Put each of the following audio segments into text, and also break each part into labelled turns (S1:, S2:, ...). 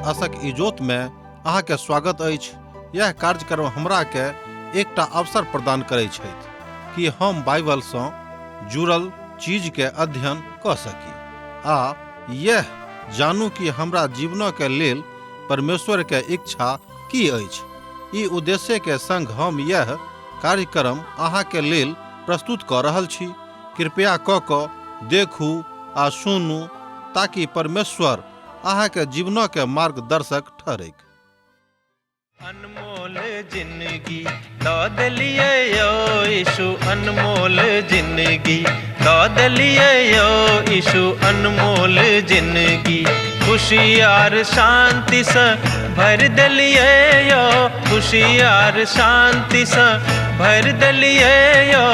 S1: आशक इजोत में अहाँ के स्वागत अछि। यह कार्यक्रम हमरा के एकटा अवसर प्रदान करै छथि कि हम बाइबल सँ जुड़ल चीज के अध्ययन क सकी आ यह जानू कि हमरा जीवन के लेल परमेश्वर के इच्छा की अछि। ई उद्देश्य के संग हम यह कार्यक्रम अहाँ के लेल प्रस्तुत क रहल छी। कृपया क क देखू आ सुनू ताकि परमेश्वर अहाँ के जीवन के मार्गदर्शक ठहरैक।
S2: अनमोल जिंदगी दऽ देलियै यौ यीशु, अनमोल जिंदगी दऽ देलियै यौ यीशु, अनमोल जिंदगी खुशी आर शांतिसँ भरि देलियै यौ, खुशी आर शांतिसँ भरि देलियै यौ,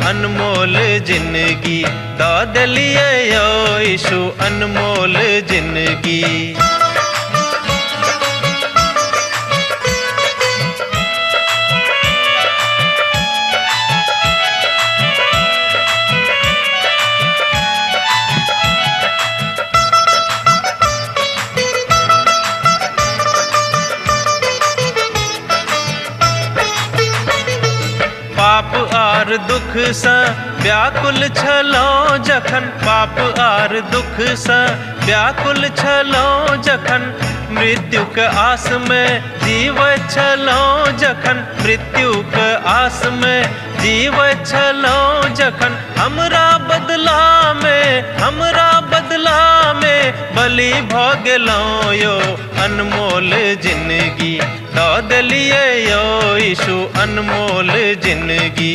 S2: अनमोल जिंदगी दऽ देलियै यौ यीशु, अनमोल जिंदगी। पाप आर दुख सँ व्याकुल छलहुँ जखन, पाप आर दुख सँ व्याकुल छलहुँ जखन, मृत्युक आस में जीवैत छलहुँ जखन, मृत्युक आस में जीवैत छलहुँ जखन, हमरा बदला में, हमरा बदला में बलि भऽ गेलहुँ यौ, अनमोल जिंदगी दऽ देलियै यौ यीशु, अनमोल जिंदगी।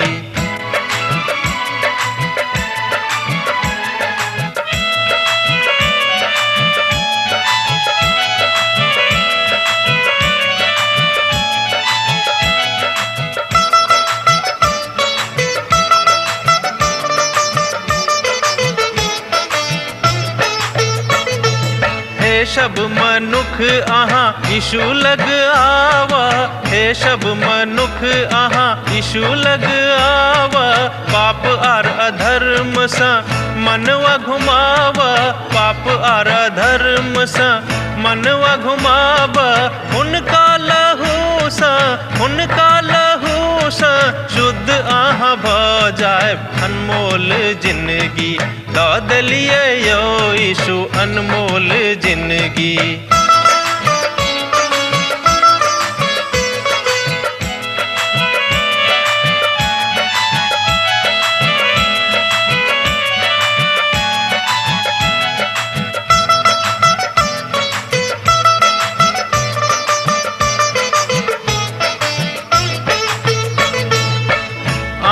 S2: हे सब मनुख अहाँ यीशु लग आवा, हे सब मनुख अहाँ यीशु लग आवा, पाप आर अधर्म सँ मनवा घुमावा, पाप आर अधर्म सँ मनवा घुमावा, हुनका लहू सँ, हुनका लहू सँ शुद्ध अहाँ भऽ जायब, अनमोल जिंदगी दऽ देलियै यौ यीशु, अनमोल जिंदगी।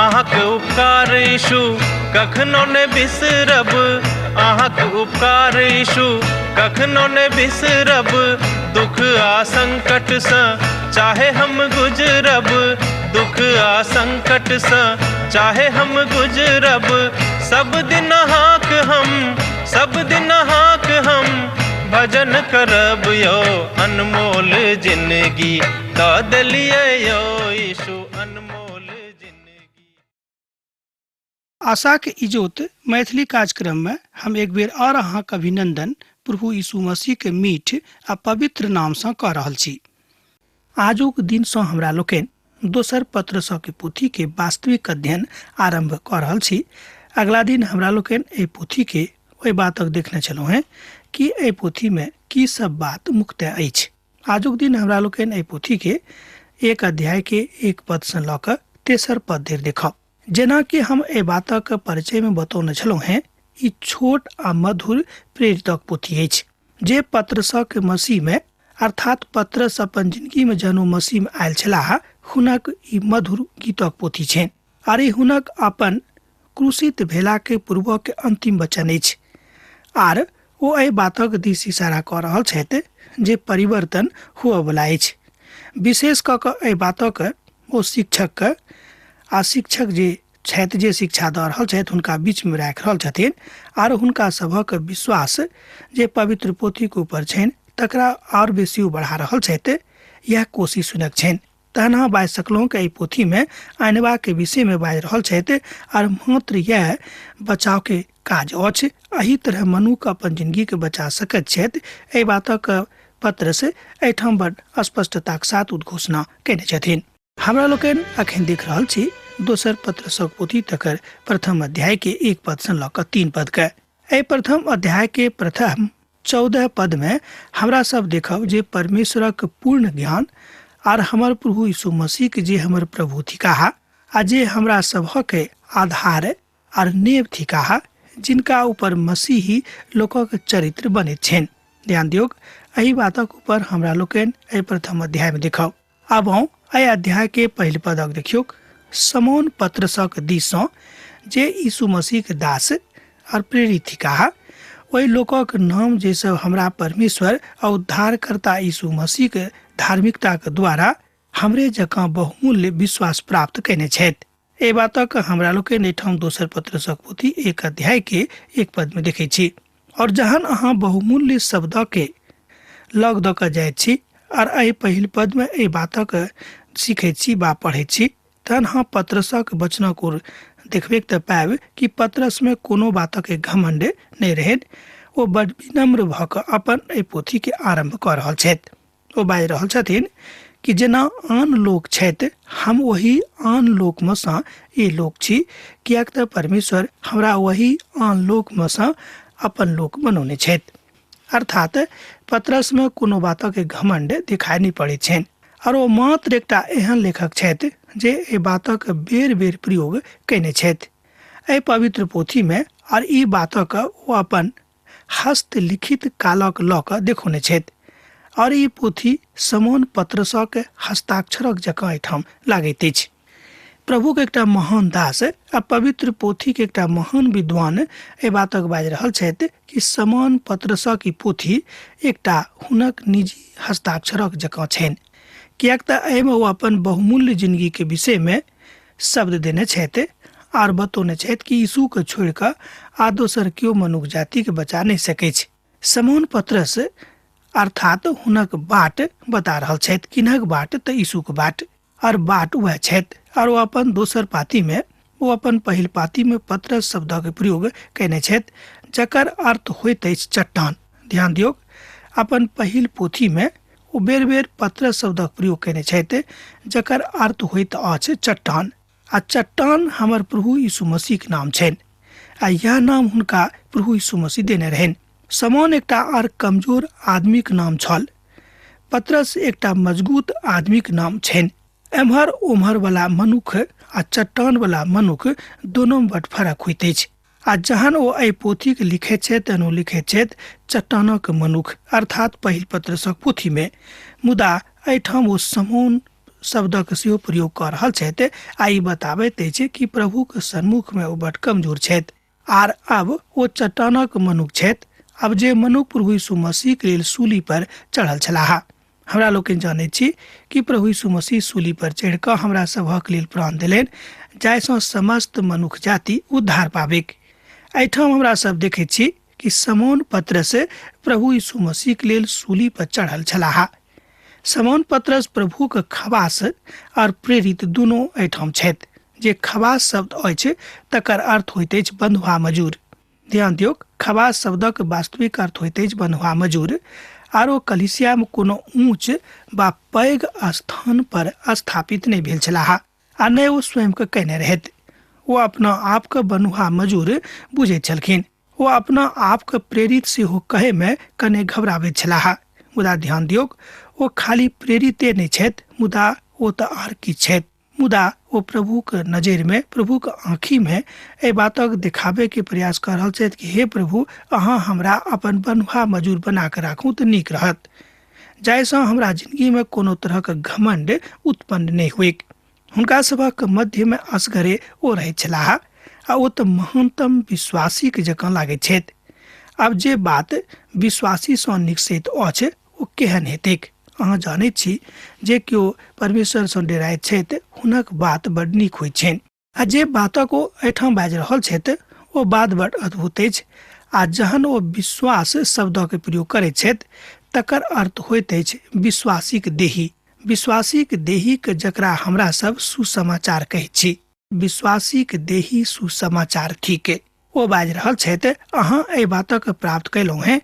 S2: अहाँके उपकार यीशु कखनो ने बिसरब, अहाँके उपकार यीशु कखनो ने बिसरब, दुख आ संकट सँ चाहे हम गुजरब, दुख आ संकट सँ चाहे हम गुजरब, सब दिन अहाँक हम, सब दिन अहाँक हम भजन करब यौ, अनमोल जिंदगी दऽ देलियै यौ यीशु, अनमोल जिंदगी।
S3: आशाक इजोत मैथिली कार्यक्रम में हम एक बेर और अहाँक अभिनंदन प्रभु यीशु मसीह के मीठ आ पवित्र नाम सँ कऽ रहल छी। आजुक दिन सँ हमरा लोकनि दोसर पत्र सँ के पोथी के वास्तविक अध्ययन आरंभ कऽ रहल छी। अगला दिन हमरा लोकनि एहि पोथी के ओहि बातक देखने छलहुँ हेँ कि एहि पोथी में की सब बात मुख्यतः अछि। आजुक दिन हमरा लोकनि एहि पोथी के एक अध्याय के एक पद सँ लऽ कऽ तेसर पद धरि देखब। जेना कि हम एहि बातक परिचय में बतौने छलहुँ हेँ, ई छोट आ मधुर प्रेरितक पोथी अछि जे पत्रसक मसीह में, अर्थात पत्रस अपन जिंदगी में जहन ओ मसीह में आयल छलाह, हुनक ई मधुर गीतक पोथी छनि आर ई हुनक अपन क्रूसित भेला के पूर्वक अंतिम वचन अछि आर ओ एहि बातक दिस इशारा कऽ रहल छथि जे परिवर्तन हुअवला अछि। विशेष कऽ कऽ एहि बातक ओ शिक्षकके आ शिक्षक जे छथि जे शिक्षा दऽ रहल छथि हुनका बीचमे राखि रहल छथिन आर हुनका सभक विश्वास जे पवित्र पोथीके ऊपर छनि तकरा आओर बेसी ओ बढ़ा रहल छथि, इएह कोशिश हुनक छनि। तहन अहाँ बाजि सकलहुँ कि एहि पोथीमे अनबाके विषयमे बाजि रहल छथि आर मात्र इएह बचावके काज अछि। एहि तरह मनुख अपन जिंदगीके बचा सकैत छथि, एहि बातक पत्रस एहिठाम बड स्पष्टताक साथ उद्घोषणा कयने छथिन। हमरा लोकनि अखन देख रहल छी दोसर पत्रसक पोथी तकर प्रथम अध्याय के 1 पद सँ लऽ कऽ 3 पद के। एहि प्रथम अध्याय के प्रथम 14 पद में हमरा सब देखब जे परमेश्वरक पूर्ण ज्ञान आर हमर प्रभु यीशु मसीह के जे हमर प्रभु थिकाह आ जे हमरा सभक आधार आर नेव थिकाह, जिनका ऊपर मसीही लोकक चरित्र बनैत छनि। ध्यान दियौक, एहि बातक ऊपर हमरा लोकनि एहि प्रथम अध्याय में देखब। आब हम एहि अध्याय के पहिल पदक देखियौक। समौन पत्रसक दिस सँ जे यीशु मसीह के दास और प्रेरित थिकाह, ओहि लोकक नाम जे सब हमरा परमेश्वर आ उद्धारकर्ता यीशु मसीह के धार्मिकता के द्वारा हमरे जकाँ बहुमूल्य विश्वास प्राप्त कयने छथि। एहि बातक हमरा लोकनि एहिठाम दोसर पत्रसक पोथी 1 अध्याय के 1 पद में देखै छी। और जहन अहाँ बहुमूल्य शब्द के लग दऽ कऽ जाइत छी और एहि पहिल पद में एहि बातक सीखैत छी बा पढ़ैत छी, तहन अहाँ पत्रसक वचनक ओर देखबेक तऽ पायब कि पत्रस में कोनो बातक घमंड नहि रहनि। ओ बड विनम्र भऽ कऽ अपन एहि पोथी के आरंभ कऽ रहल छथि। ओ बाजि रहल छथिन कि जेना आन लोक छथि हम ओही आन लोकमे सँ ई लोक छी, किएक तऽ परमेश्वर हमरा ओही आन लोकमे सँ अपन लोक बनौने छथि। अर्थात पत्रसमे कोनो बातक घमंड देखाइ नहि पड़ैत छनि और ओ मात्र एकटा एहन लेखक छथि जे एहि बातक बेर बेर प्रयोग कयने छथि एहि पवित्र पोथीमे, और ई बातक ओ अपन हस्तलिखित कालक लऽ कऽ देखौने छथि और ई पोथी समौन पत्रसक हस्ताक्षरक जकाँ एहिठाम लागैत अछि। प्रभुक एकटा महान दास आ पवित्र पोथीक एकटा महान विद्वान एहि बातक बाजि रहल छथि कि समान पत्रसक ई पोथी एकटा हुनक निजी हस्ताक्षरक जकाँ छनि, किएक तऽ एहिमे ओ अपन बहुमूल्य जिंदगीके विषयमे शब्द देने छथि आर बतौने छथि कि यीशुके छोड़ि कऽ आ दोसर केओ मनुख जातिके बचा नहि सकैछ। समौन पत्रस अर्थात हुनक बाट बता रहल छथि। किनक बाट? तऽ यीशुके बाट, और बाट वएह छथि। और ओ अपन दोसर पाती में, ओ अपन पहिल पाती में पत्रस शब्दक प्रयोग कयने छथि, जकर अर्थ होइत अछि चट्टान। ध्यान दियौक, अपन पहिल पोथी में ओ बेर बेर पत्रस शब्दक प्रयोग कयने छथि, जकर अर्थ होइत अछि चट्टान। आ चट्टान हमर प्रभु यीशु मसीहक नाम छनि, आ यह नाम हुनका प्रभु यीशु मसीह देने रहनि। समौन एकटा आर कमजोर आदमीक नाम छल, पत्रस एकटा मजबूत आदमीक नाम छनि। एम्हर ओम्हर वाला मनुख आ चट्टान वाला मनुख दोनों बड फरक होइत अछि। आ जहन ओ एहि पोथीके लिखैत छथि तहन ओ लिखैत छथि चट्टानक मनुख, अर्थात पहिल पत्रसक पोथीमे। मुदा एहिठाम ओ समौन शब्दक सेहो प्रयोग कऽ रहल छथि आ ई बताबैत अछि कि प्रभुक सन्मुखमे ओ बड कमजोर छथि आर अब ओ चट्टानक मनुख छथि, अब जे मनुख प्रभु यीशु मसीहके लेल सूली पर चढ़ल छलाह। हमरा लोकनि जानैत छी कि प्रभु यीशु मसीह सूली पर चढ़ि कऽ हमरा सभक लेल प्राण देलनि, जाहिसँ समस्त मनुख जाति उद्धार पाबिक। एहिठाम हमरा सब देखैत छी कि समौन पत्रस प्रभु यीशु मसीहके लेल सूली पर चढ़ल छलाह। समौन पत्रस प्रभुक खवास और प्रेरित दुनू एहिठाम छथि। जे खवास शब्द अछि तकर अर्थ होइत अछि बंधुआ मजूर। ध्यान दियौक, खवास शब्दक वास्तविक अर्थ होइत अछि बंधुआ मजूर, आर ओ कलीसियामे कोनो ऊँच वा पैघ स्थान पर स्थापित नहि भेल छलाह आ नहि ओ स्वयंके कयने रहथि। ओ अपना आपके बन्हुआ मजूर बुझैत छलखिन। ओ अपना आपके प्रेरित सेहो कहैमे कने घबराबैत छलाह। मुदा ध्यान दियौक, ओ खाली प्रेरिते नहि छथि, मुदा ओ तऽ आर किछु छथि। मुदा ओ प्रभुक नजरिमे, प्रभुक आँखिमे एहि बातक देखाबैके प्रयास कऽ रहल छथि कि हे प्रभु, अहाँ हमरा अपन बन्हुआ मजूर बना कऽ राखू तऽ नीक रहत, जाहिसँ हमरा जिंदगीमे कोनो तरहक घमंड उत्पन्न नहि होइक। हुनका सभक मध्यमे असगरे ओ रहैत छलाह आ ओ तऽ महानतम विश्वासीके जकाँ लागैत छथि। आब जे बात विश्वासीसँ निकसैत अछि ओ केहन हेतैक? अहाँ जानैत छी जे केओ परमेश्वरसँ डेराइत छथि हुनक बात बड नीक होइत छनि, आ जे बातक ओ एहिठाम बाजि रहल छथि ओ बात बड अद्भुत अछि। आ जहन ओ विश्वास शब्दक प्रयोग करैत छथि तकर अर्थ होइत अछि विश्वासीक देही, विश्वासीक देहीक जकरा हमरा सब सुसमाचार कहैत छी। विश्वासीक देही सुसमाचार थिक। ओ बाजि रहल छथि, अहाँ एहि बातक प्राप्त कयलहुँ हेँ,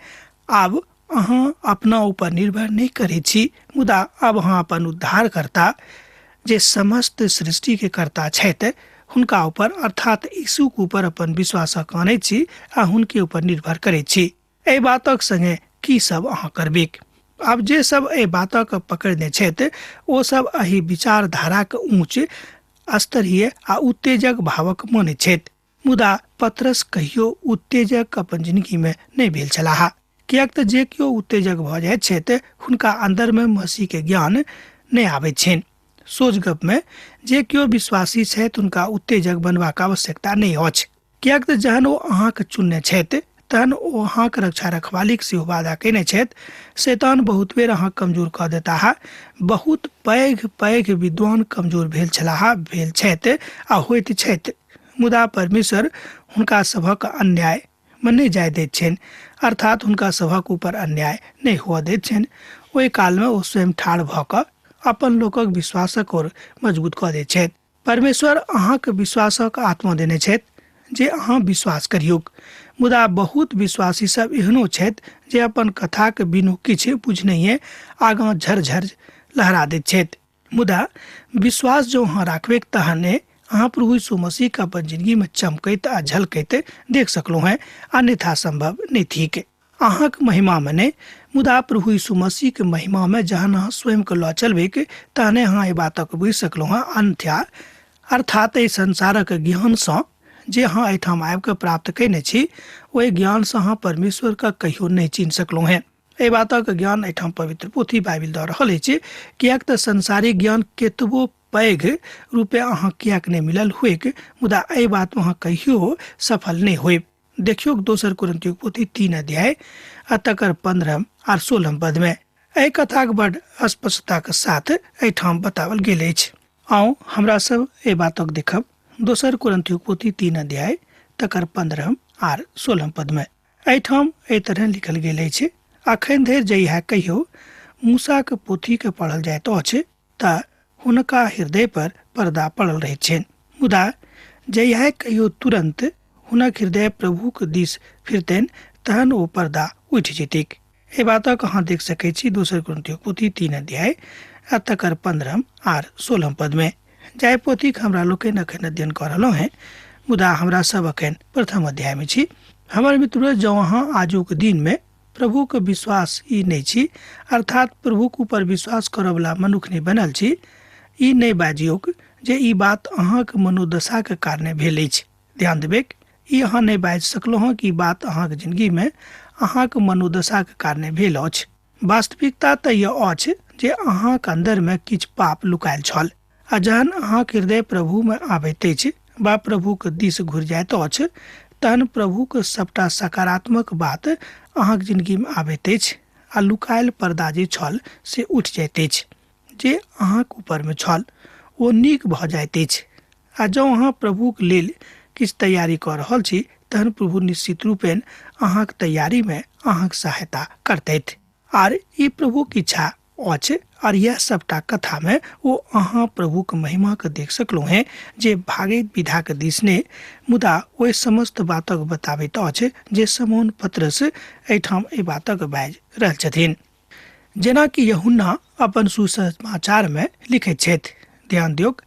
S3: आब अहाँ अपना ऊपर निर्भर नहि करै छी, मुदा आब अहाँ अपन उद्धारकर्ता जे समस्त सृष्टि के कर्ता छथि हुनका ऊपर अर्थात यीशुके ऊपर अपन विश्वासक आनै छी आ हुनके ऊपर निर्भर करै छी। एहि बातक संगे की सब अहाँ करबेक? आब जे सब एहि बातक पकड़ने छथि ओ सब एहि विचारधाराक ऊँच स्तरीय आ उत्तेजक भावक मानैत छथि, मुदा पतरस कहियो उत्तेजक अपन जिंदगी में नहि भेल छलाह, किएक तऽ जे केओ उत्तेजक भऽ जाइत छथि हुनका अंदर में मसीह के ज्ञान नहि आबैत छनि। सोझ गप में जे केओ विश्वासी छथि हुनका उत्तेजक बनबाक आवश्यकता नहि अछि, किएक तऽ जहन ओ अहाँके चुनने छथि तहन ओ अहाँके रक्षा रखवालीक सेहो वादा कयने छथि। शैतान बहुत बेर अहाँ कमजोर कऽ देताह। बहुत पैघ पैघ विद्वान कमजोर भेल छलाह, भेल छथि आ होइत छथि, मुदा परमेश्वर हुनका सभक अन्याय मे नहि जाय दैत छनि, अर्थात हुनका सभक ऊपर अन्याय नहि हुअ दैत छनि। ओहि कालमे ओ स्वयं ठाढ़ भऽ कऽ अपन लोकक विश्वासक ओर मजबूत कऽ दैत छथि। परमेश्वर अहाँके विश्वासक आत्मा देने छथि जे अहाँ विश्वास करियौक, मुदा बहुत विश्वासी सब एहनो छथि जे अपन कथाके बिनु किछु बुझनहिए आगाँ झरझर लहरा दैत छथि। मुदा विश्वास जो अहाँ राखबेक तहने अहाँ प्रभु यीशु मसीह के अपन जिंदगी में चमकैत आ झलकैत देख सकलहुँ हैं, अन्यथा संभव नहीं थिक। अहाँक महिमा में नहि, मुदा प्रभु यीशु मसीह के महिमा में जहन अहाँ स्वयं के लऽ चलबेक तहने अहाँ एहि बातक बुझि सकलहुँ हैं। अन्यथा अर्थात एहि संसारक ज्ञानसँ जे अहाँ एहिठाम आबि कऽ प्राप्त कयने छी ओहि ज्ञानसँ अहाँ परमेश्वर के कहियो नहि चिन्ह सकलहुँ हैं। एहि बातक ज्ञान एहिठाम पवित्र पोथी बाइबिल दऽ रहल अछि, किएक तऽ संसारिक ज्ञान केतबो पैघ रूपे अहाँ किएक नहि मिलल होइक, मुदा एहि बातमे अहाँ कहियो सफल नहि होइब। देखियौ दोसर कुरिन्थियोक पोथी 3 अध्याय आ तकर 15 आर 16 पदमे एहि कथाक बड स्पष्टताक साथ एहिठाम बताओल गेल अछि। आउ हमरा सब एहि बातक देखब दोसर कुरिन्थियोक पोथी 3 अध्याय तकर 15 आर 16 पदमे एहिठाम एहि तरह लिखल गेल अछि, अखन धरि जहिया कहियो मूसाक पोथीके पढ़ल जाइत अछि तऽ हुनका हृदय पर पर्दा पड़ल रहैत छनि, मुदा जहिया कहियो तुरंत हुनक हृदय प्रभुक दिस फिरतनि तहन ओ पर्दा उठि जेतैक। एहि बातक अहाँ देख सकैत छी दोसर कुरिन्थियोक पोथी 3 अध्याय आ तकर 15 आर 16 पदमे। जाहि पोथीक हमरा लोकनि अखन अध्ययन कऽ रहलहुँ हेँ, मुदा हमरा सब अखन प्रथम अध्यायमे छी। हमर मित्र, जँ अहाँ आजुक दिनमे प्रभुक विश्वास ई नहि छी, अर्थात प्रभुक ऊपर विश्वास करऽवला मनुख नहि बनल छी, ई नहि बाजियौक जे ई बात अहाँक मनोदशाक कारणे भेल अछि। ध्यान देबैक, ई अहाँ नहि बाजि सकलहुँ हँ कि ई बात अहाँक जिंदगीमे अहाँक मनोदशाक कारणे भेल अछि। वास्तविकता तऽ यह अछि जे अहाँक अन्दरमे किछु पाप लुकायल छल आ जहन अहाँक हृदय प्रभुमे आबैत अछि वा प्रभुक दिस घुरि जाइत अछि तहन प्रभुक सबटा सकारात्मक बात अहाँक जिंदगीमे आबैत अछि आ लुकायल पर्दा जे छल से उठि जाइत अछि जे अहाँक ऊपरमे छल, ओ नीक भऽ जाइत अछि। आ जँ अहाँ प्रभुक लेल किछु तैयारी कऽ रहल छी तहन प्रभु निश्चित रूपेण अहाँक तैयारीमे अहाँक सहायता करतथि। आर ई प्रभुक इच्छा अछि आर यह सबटा कथामे ओ अहाँ प्रभुक महिमाके देख सकलहुँ हेँ जे भागैत विधाक दिस नहि, मुदा ओहि समस्त बातक बताबैत अछि जे शमौन पतरस एहिठाम एहि बातक बाजि रहल छथिन। जेनाकि यूहन्ना अपन सुसमाचारमे लिखैत छथि। ध्यान दियौक,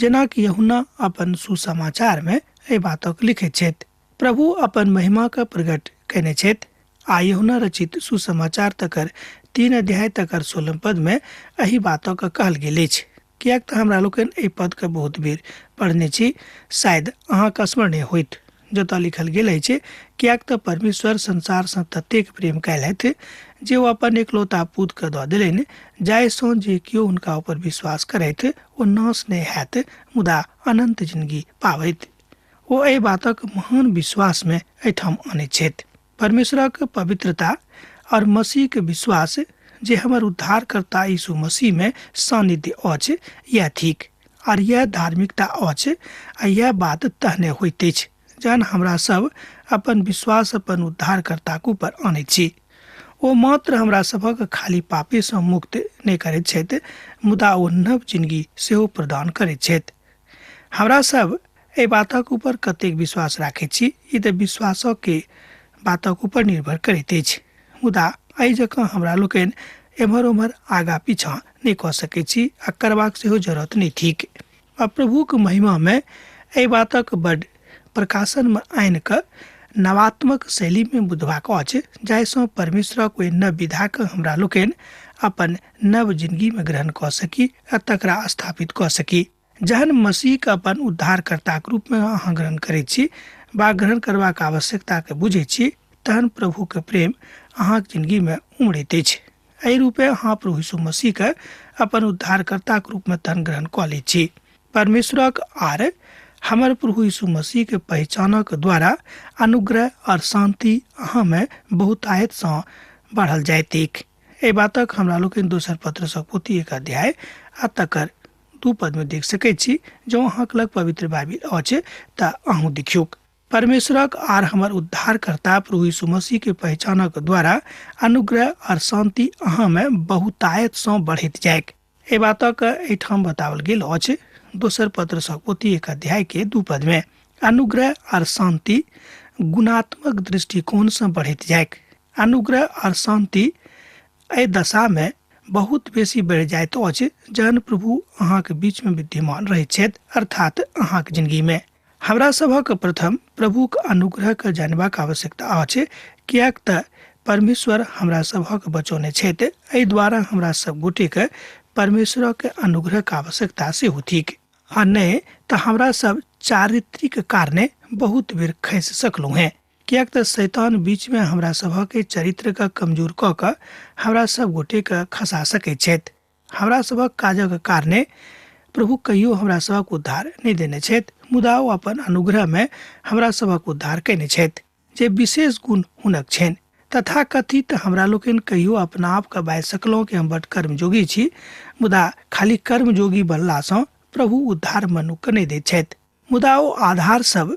S3: जेनाकि यूहन्ना अपन सुसमाचारमे एहि बातक लिखैत छथि, प्रभु अपन महिमाके प्रकट कयने छथि आ यूहन्ना रचित सुसमाचार तकर 3 अध्याय तकर 16 पदमे एहि बातक कहल गेल अछि। किएक तऽ हमरा लोकनि एहि पदके बहुत बेर पढ़ने छी, शायद अहाँके स्मरणीय होइत, जतऽ लिखल गेल अछि, किएक तऽ परमेश्वर संसारसँ ततेक प्रेम कयलथि जे ओ अपन एकलौता पुतके दऽ देलनि, जाहिसँ जे केओ हुनका ऊपर विश्वास करथि ओ नाश नहि हैत मुदा अनन्त जिंदगी पाबैत। ओ एहि बातक महान विश्वासमे एहिठाम अनैत छथि। परमेश्वरक पवित्रता और मसीहके विश्वास जे हमर उद्धारकर्ता यीशु मसीहमे सानिध्य अछि, यैह थिक आर यैह धार्मिकता अछि आ यैह बात तहने होइत अछि जहन हमरा सब अपन विश्वास अपन उद्धारकर्ताक ऊपर अनैत छी। ओ मात्र हमरा सभक खाली पापेसँ मुक्त नहि करैत छथि, मुदा ओ नव जिंदगी सेहो प्रदान करैत छथि। हमरा सब एहि बातक ऊपर कतेक विश्वास राखैत छी, ई तऽ विश्वासके बातक ऊपर निर्भर करैत अछि। मुदा एहि जकाँ हमरा लोकनि एम्हर ओम्हर आगाँ पीछाँ नहि कऽ सकैत छी आ करबाक सेहो जरूरत नहि थिक। आ प्रभुक महिमामे एहि बातक बड प्रकाशनमे आनि कऽ नवात्मक शैलीमे बुझबाक अछि, जाहिसँ परमेश्वरक ओहि नव विधाके हमरा लोकनि अपन नव जिनगीमे ग्रहण कऽ सकी आ तकरा स्थापित कऽ सकी। जहन मसीहके अपन उद्धारकर्ताक रूपमे अहाँ ग्रहण करैत छी वा ग्रहण करबाक आवश्यकताके बुझैत छी, तहन प्रभुके प्रेम अहाँक जिनगीमे उमड़ैत अछि। एहि रूपे अहाँ प्रभु यीशु मसीहके अपन उद्धारकर्ताक रूपमे तहन ग्रहण कऽ लैत छी। परमेश्वरक आर हमर प्रभु यीशु मसीहके पहिचानक द्वारा अनुग्रह और शान्ति अहाँमे बहुतायतसँ बढ़ल जाइत अछि। एहि बातक हमरा लोकनि दोसर पत्रसँ पोथी 1 अध्याय आ तकर 2 पदमे देख सकैत छी। जँ अहाँक लग पवित्र बाइबिल अछि तऽ अहूँ देखियौक। परमेश्वरक आर हमर उद्धारकर्ता प्रभु यीशु मसीह के पहिचानक द्वारा अनुग्रह और शान्ति अहाँमे बहुतायतसँ बढ़ैत जायक। एहि बातक एहिठाम बताओल गेल अछि दोसर पत्रसँ पोथी 1 अध्याय के 2 पदमे। अनुग्रह और शान्ति गुणात्मक दृष्टिकोणसँ बढ़ैत जायक। अनुग्रह और शान्ति एहि दशामे बहुत बेसी बढ़ि जाइत अछि जहन प्रभु अहाँके बीचमे विद्यमान रहैत छथि, अर्थात अहाँके जिनगीमे। हमरा सभक प्रथम प्रभुक अनुग्रहके जानबाक आवश्यकता अछि, किएक तऽ परमेश्वर हमरा सभक बचौने छथि। एहि द्वारा हमरा सब गोटेके परमेश्वरक अनुग्रहक आवश्यकता सेहो थिक। आ नहि तऽ हमरा सब चारित्रिक कारणे बहुत बेर खसि सकलहुँ हेँ, किएक तऽ शैतान बीचमे हमरा सभक चरित्रके कमजोर कऽ कऽ हमरा सब गोटेके खसा सकैत छथि। हमरा सभक काजक कारणे प्रभु कहियो हमरा सभक उद्धार नहि देने छथि, मुदा ओ अपन अनुग्रहमे हमरा सभक उद्धार कयने छथि, जे विशेष गुण हुनक छनि। तथाकथित हमरा लोकनि कहियो अपना आपके बाजि सकलहुँ कि हम बड कर्मयोगी छी, मुदा खाली कर्मयोगी बनलासँ प्रभु उद्धार मनुक्खके नहि दैत छथि। मुदा ओ आधार सब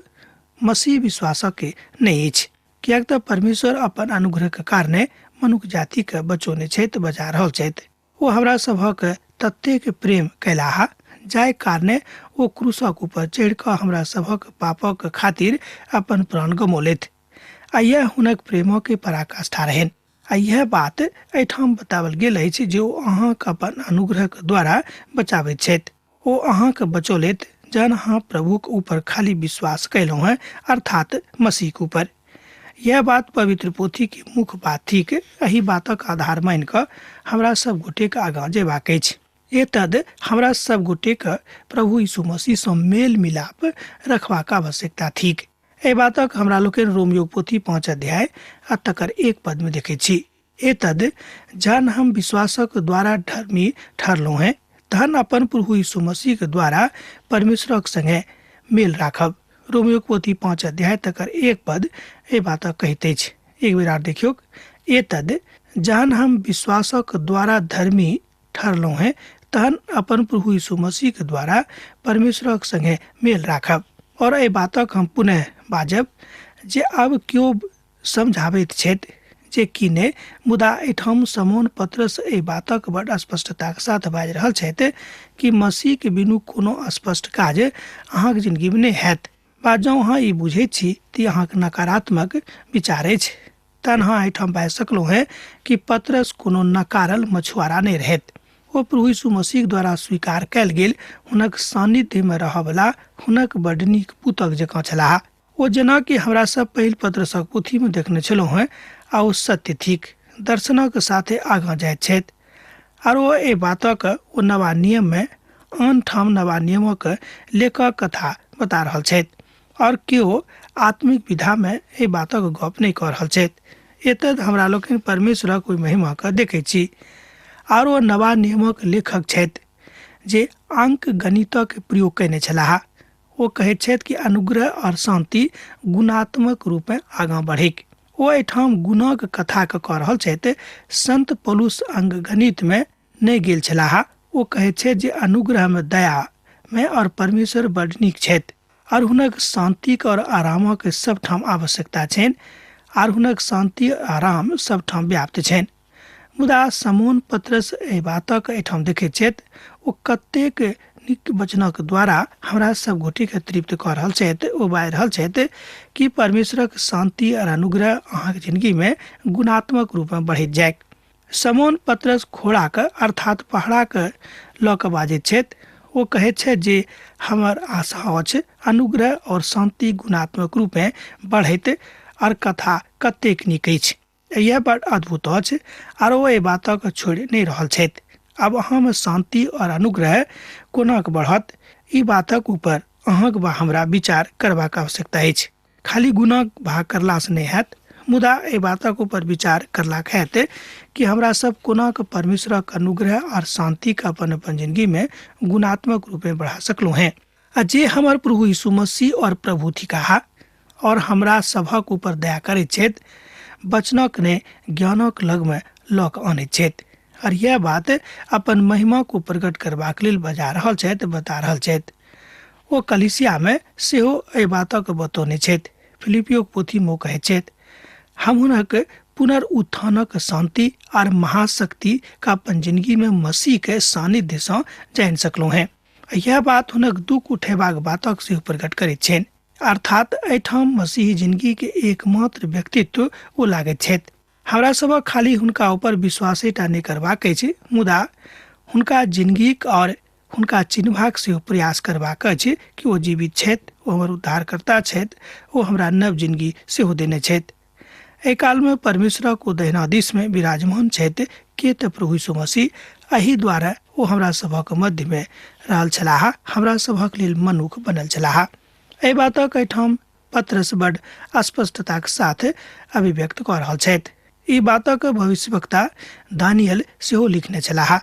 S3: मसीह विश्वासके नहि अछि, किएक तऽ परमेश्वर अपन अनुग्रहके कारणे मनुख जातिके बचौने छथि, बचा रहल छथि। ओ हमरा सभक ततेक प्रेम कयलाह जाहि कारणे ओ क्रूसक ऊपर चढ़ि कऽ हमरा सभक पापक खातिर अपन प्राण गमौलथि। आ यह हुनक प्रेमके पराकाष्ठा रहनि। आ यह बात एहिठाम बताओल गेल अछि जे ओ अहाँके अपन अनुग्रहक द्वारा बचाबैत छथि। ओ अहाँके बचौलथि जहन अहाँ प्रभुक ऊपर खाली विश्वास कयलहुँ हेँ, अर्थात मसीहक ऊपर। यह बात पवित्र पोथी के मुख्य बात थिक। एहि बातक आधार मानि कऽ हमरा सब गोटेके आगाँ जेबाक अछि। एतद हमरा सब गोटेके प्रभु यीशु मसीहसँ मेल मिलाप रखबाक आवश्यकता थिक। एहि बातक हमरा लोकनि रोमयोग पोथी 5 अध्याय आ तकर 1 पदमे देखैत छी। एतद जहन हम विश्वासक द्वारा धर्मी ठहरलहुँ हेँ, तहन अपन प्रभु यीशु मसीहके द्वारा परमेश्वरक संगे मेल राखब। रोमयोग पोथी 5 अध्याय तकर 1 पद एहि बातक कहैत अछि। एक बेर आर देखियौक। एतद जहन हम विश्वासक द्वारा धर्मी ठहरलहुँ हेँ, तहन अपन प्रभु यीशु मसीहके द्वारा परमेश्वरक संगे मेल राखब। और एहि बातक हम पुनः बाजब जे आब केओ समझाबैत छथि जे कि नहि, मुदा एहिठाम समोन पत्रस एहि बातक बड स्पष्टताक साथ बाजि रहल छथि कि मसीहके बिनु कोनो स्पष्ट काज अहाँके जिनगीमे नहि हैत। बा जँ अहाँ ई बुझैत छी तऽ अहाँके नकारात्मक विचार अछि। तहन अहाँ एहिठाम बाजि सकलहुँ हेँ कि पत्रस कोनो नकारल मछुआरा नहि रहैत। ओ प्रभु यीशु मसीह द्वारा स्वीकार कयल गेल हुनक सान्निध्यमे रहयवला हुनक बड नीक पुतक जकाँ छलाह। ओ जेनाकि हमरा सब पहिल पत्रसक पोथीमे देखने छलहुँ हेँ, आ ओ सत्य थिक, दर्शनक साथे आगाँ जाइत छथि। आर ओ एहि बातक ओ नवा नियममे आन ठाम नवा नियमक लेखक कथा बता रहल छथि और केओ आत्मिक विधामे एहि बातक गप नहि कऽ रहल छथि। एतद हमरा लोकनि परमेश्वरक ओहि महिमाके देखैत छी। आर ओ नवा नियमक लेखक छथि जे अंक गणितक प्रयोग कयने छलाह। ओ कहैत छथि कि अनुग्रह और शान्ति गुणात्मक रूपमे आगाँ बढ़ैक। ओ एहिठाम गुणक कथाके कऽ रहल छथि। संत पौलुस अंक गणितमे नहि गेल छलाह। ओ कहैत छथि जे अनुग्रहमे दयामे और परमेश्वर बड नीक छथि और हुनक शान्तिक और आरामक सबठाम आवश्यकता छनि और हुनक शान्ति आराम सबठाम व्याप्त छनि। मुदा समोन पत्रस एहि बातक एहिठाम देखैत छथि ओ कतेक नीक वचनक द्वारा हमरा सब गोटे के तृप्त कऽ रहल छथि। ओ बाजि रहल छथि कि परमेश्वरक शांति और अनुग्रह अहाँके जिंदगी में गुणात्मक रूप में बढ़ैत जाय। समोन पतरस घोड़ाक अर्थात पहड़ाक लऽ कऽ बाजैत छथि। ओ कहैत छथि जे हमर आशा अछि अनुग्रह और शांति गुणात्मक रूप में बढ़ैत और कथा कतेक नीक अछि। यह बड़ अद्भुत अछि आर ओ एहि बातक छोड़ि नहि रहल छथि। आब अहाँमे शांति और अनुग्रह कोनाक बढ़त, ई बातक ऊपर अहाँक वा हमरा विचार करबाक आवश्यकता अछि। खाली गुणक भाग करलासँ नहि हैत, मुदा एहि बातक ऊपर विचार करलाक हैत कि हमरा सब कोनाक परमेश्वरक अनुग्रह और शांतिके अपन अपन जिंदगीमे गुणात्मक रूपमे बढ़ा सकलहुँ हेँ। आ जे हमर प्रभु यीशु मसीह और प्रभु थिकाह और हमरा सभक ऊपर दया करैत छथि, वचनक ने ज्ञानक लगमे लऽ कऽ अनैत छथि और यह बात अपन महिमा को प्रकट करबाक लेल बजा रहल छथि, बता रहल छथि। ओ कलिसियामे सेहो एहि बातक बतौने छथि। फिलिपियोक पोथीमे ओ कहैत छथि, हम हुनक पुनरुत्थानक शांति आर महाशक्ति का अपन जिंदगी में मसीह के सानिध्य सँ जानि सकलहुँ हेँ। यह बात हुनक दुख उठेबाक बातक सेहो प्रकट करैत छनि। अर्थात एहिठाम मसीही जिंदगी के एकमात्र व्यक्तित्व ओ लागैत छथि। हमरा सभक खाली हुनका ऊपर विश्वासेटा नहि करबाक अछि, मुदा हुनका जिंदगीक और हुनका चिन्हबाक सेहो प्रयास करबाक अछि कि ओ जीवित छथि, ओ हमर उद्धारकर्ता छथि, ओ हमरा नव जिंदगी सेहो देने छथि। एहि कालमे परमेश्वरक ओ दहिना दिशमे विराजमान छथि के तऽ प्रभु यीशु मसीह। एहि द्वारा ओ हमरा सभक मध्यमे रहल छलाह, हमरा सभक लेल मनुख बनल छलाह। एहि बातक एहिठाम पत्रस बड स्पष्टताक साथ अभिव्यक्त कऽ रहल छथि। ई बातक भविष्यवक्ता दानियल सेहो लिखने छलाह।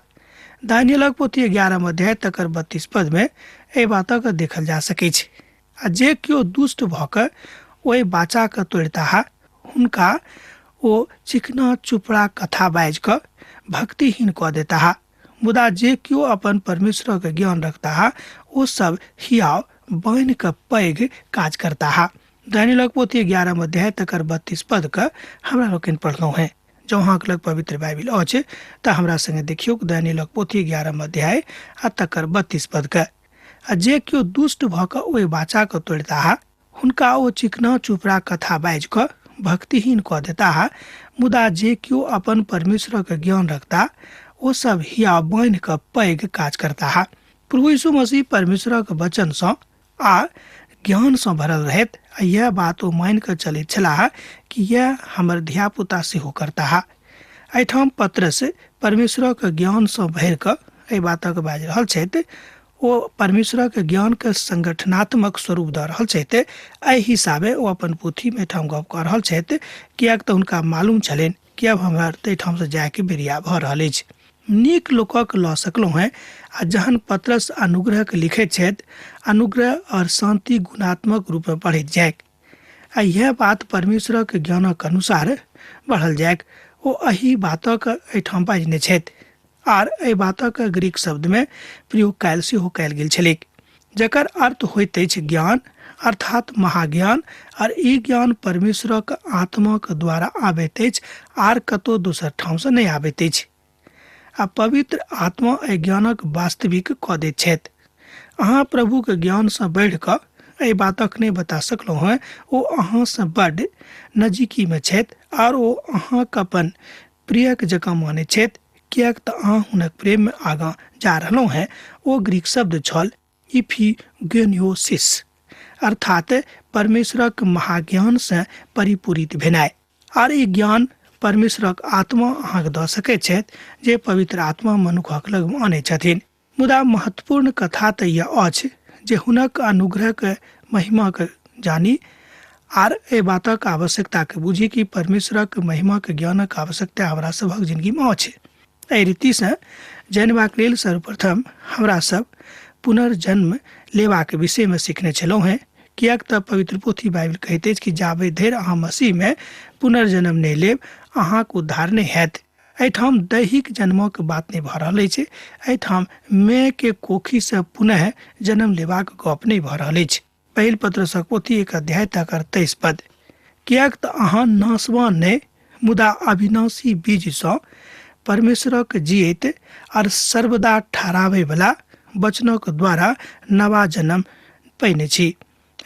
S3: दानियलक पोथी 11 अध्याय तकर 32 पदमे एहि बातक देखल जा सकैछ। आ जे केओ दुष्ट भऽ कऽ ओहि बाचाके तोड़िताह, हुनका ओ चिकना चुपड़ा कथा बाजि कऽ भक्तिहीन कऽ देताह। मुदा जे केओ अपन परमेश्वरक ज्ञान रखताह, ओ सब हियाव बान्हि कऽ पैघ काज करताह। दानियलक पोथी 11 अध्याय तकर 32 पद के हमरा लोकनि पढ़लहुँ हेँ। जँ अहाँके लग पवित्र बाइबिल अछि तऽ हमरा संगे देखियौ दानियलक पोथी 11 अध्याय आ तकर 32 पद के। आ जे केओ दुष्ट भऽ कऽ ओहि बाचाके तोड़िताह, हुनका ओ चिकना चुपड़ा कथा बाजि कऽ भक्तिहीन कऽ देताह। मुदा जे केओ अपन परमेश्वरक ज्ञान रखता, ओ सब हिया बान्हि कऽ पैघ काज करताह। प्रभु यीशु मसीह परमेश्वरक वचनसँ आ ज्ञानसँ भरल रहैत, आ यह बात ओ मानि कऽ चलैत छलाह कि यह हमर धियापुता सेहो करताह। एहिठाम पत्रस परमेश्वरक ज्ञानसँ भरि कऽ एहि बातक बाजि रहल छथि। ओ परमेश्वरक ज्ञानके संगठनात्मक स्वरूप दऽ रहल छथि। एहि हिसाबे ओ अपन पोथीमे एहिठाम गप कऽ रहल छथि, किएक तऽ हुनका मालूम छलनि कि आब हमर ताहिठामसँ जायके बेरिया भऽ रहल अछि। नीक लोकक लऽ सकलहुँ हेँ। आ जहन पत्रस अनुग्रहके लिखैत छथि, अनुग्रह और शांति गुणात्मक रूपमे बढ़ैत जाय आ यह बात परमेश्वरक ज्ञानक अनुसार बढ़ल जाय, ओ एहि बातक एहिठाम बाजने छथि। आर एहि बातक ग्रीक शब्दमे प्रयोग कयल सेहो कयल गेल छलैक, जकर अर्थ होइत अछि ज्ञान, अर्थात महाज्ञान। आर ई ज्ञान परमेश्वरक आत्माक द्वारा आबैत अछि, आर कतौ दोसर ठामसँ नहि आबैत अछि। आ पवित्र आत्मा एहि ज्ञानक वास्तविक कऽ दैत छथि। अहाँ प्रभुके ज्ञानसँ बढ़ि कऽ एहि बातक नहि बता सकलहुँ हेँ। ओ अहाँसँ बड्ड नजीकीमे छथि आर ओ अहाँके अपन प्रियक जकाँ मानैत छथि, किएक तऽ अहाँ हुनक प्रेममे आगाँ जा रहलहुँ हेँ। ओ ग्रीक शब्द छल इफिगेनियोसिस, अर्थात परमेश्वरक महाज्ञानसँ परिपूरित भेनाइ। आर ई ज्ञान परमेश्वरक आत्मा अहाँके दऽ सकैत छथि, जे पवित्र आत्मा मनुखक लगमे आनै छथिन। मुदा महत्वपूर्ण कथा तऽ यह अछि जे हुनक अनुग्रहके महिमाके जानी आर एहि बातक आवश्यकताके बुझी कि परमेश्वरक महिमाके ज्ञानक आवश्यकता हमरा सभक जिंदगीमे अछि। एहि रीतिसँ जानबाक लेल सर्वप्रथम हमरा सब पुनर्जन्म लेबाक विषयमे सीखने छलहुँ हेँ, किएक तऽ पवित्र पोथी बाइबिल कहैत अछि कि जाबे धरि अहाँ मसीहमे पुनर्जन्म नहि लेब, अहाँक उद्धार नहि हैत। एहिठाम दैहिक जन्मक बात नहि भऽ रहल अछि, एहिठाम मायके कोखिसँ पुनः जन्म लेबाक गप नहि भऽ रहल अछि। पहिल पत्रसक पोथी 1 अध्याय तकर 23 पद, किएक तऽ अहाँ नाशवान नहि मुदा अविनाशी बीजसँ परमेश्वरक जियैत आर सर्वदा ठहराबैवला वचनक द्वारा नवा जन्म पैने छी।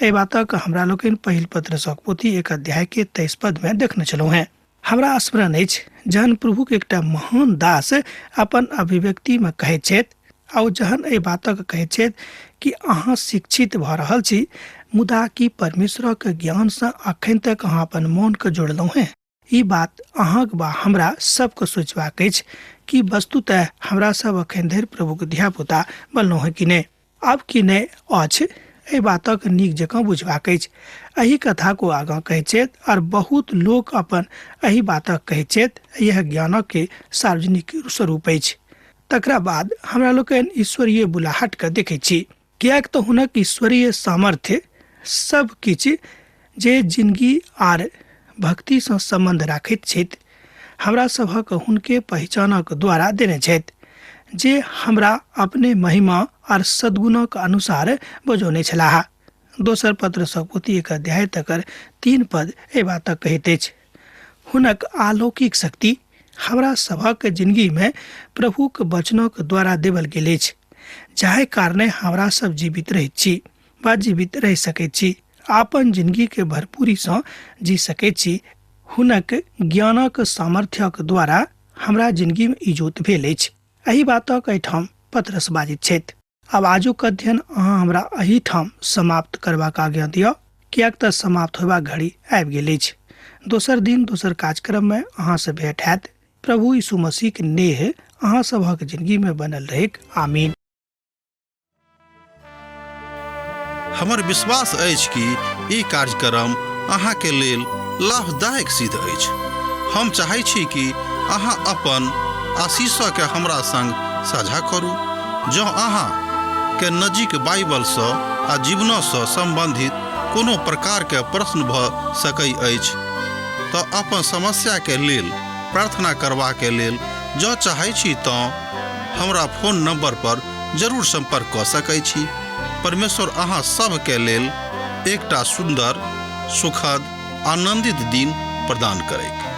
S3: एहि बातक हमरा लोकनि पहिल पत्रसक पोथी 1 अध्याय के 23 पद में देखने छलहुँ हेँ। हमरा स्मरण अछि जहन प्रभुक एकटा महान दास अपन अभिव्यक्ति में कहैत छथि आ जहन एहि बातक कहैत छथि कि अहाँ शिक्षित भऽ रहल छी, मुदा कि परमेश्वरक ज्ञानसँ अखन तक अहाँ अपन मोनके जोड़लहुँ हेँ? ई बात अहाँक बा हमरा सबके सोचबाक अछि कि वस्तुतः हमरा सब अखन धरि प्रभुक धियापुता बनलहुँ हेँ कि नहि, आब कि नहि अछि, एहि बातक नीक जकाँ बुझबाक अछि। एहि कथा को आगाँ कहैत छथि और बहुत लोक अपन एहि बातक कहैत छथि, यह ज्ञानक के सार्वजनिक स्वरूप अछि। तकरा बाद हमरा लोकनि ईश्वरीय बुलाहट के देखैत छी, किएक तऽ हुनक ईश्वरीय सामर्थ्य सब किछु जे जिंदगी आर भक्तिसँ सम्बन्ध राखैत छथि हमरा सभक हुनके पहिचानक द्वारा देने छथि, जे हमरा अपने महिमा आर सद्गुणक अनुसार बजौने छलाह। दोसर पत्र पोथी 1 अध्याय तकर 3 पद एहि बातक कहैत अछि। हुनक अलौकिक शक्ति हमरा सभक जिंदगी में प्रभुक वचनक द्वारा देवल गेल अछि, जाहि कारणे हमरा सब जीवित रहैत छी वा जीवित रहि सकैत छी, अपन जिंदगी के भरपूरी सँ जी सकैत छी। हुनक ज्ञानक सामर्थ्यक द्वारा हमरा जिंदगी में इजोत भेल अछि। एहि बातक एहिठाम पत्रस बाजैत छथि। आब आजुक अध्ययन अहाँ हमरा एहिठाम समाप्त करबाक आज्ञा दिअ, किएक तऽ समाप्त होयबाक घड़ी आबि गेल अछि। दोसर दिन दोसर कार्यक्रम में अहाँ से भेंट हैत। प्रभु यीशु मसीह के नेह अहाँ सभक जिंदगी में बनल रहैक। आमीन।
S1: हमर विश्वास अछि कि ई कार्यक्रम अहाँके लेल लाभदायक सिद्ध अछि। हम चाहै छी कि अहाँ अपन आशीषके हमरा संग साझा करू। जँ अहाँ के नजीक बाइबलसँ आ जीवनसँ सम्बन्धित कोनो प्रकारके प्रश्न भऽ सकै अछि तऽ अपन समस्याके लेल प्रार्थना करबाके लेल जँ चाहै छी तँ हमरा फोन नंबर पर जरूर संपर्क कऽ सकै छी। परमेश्वर अहाँ सभके लेल एकटा सुन्दर, सुखद, आनंदित दिन प्रदान करैक।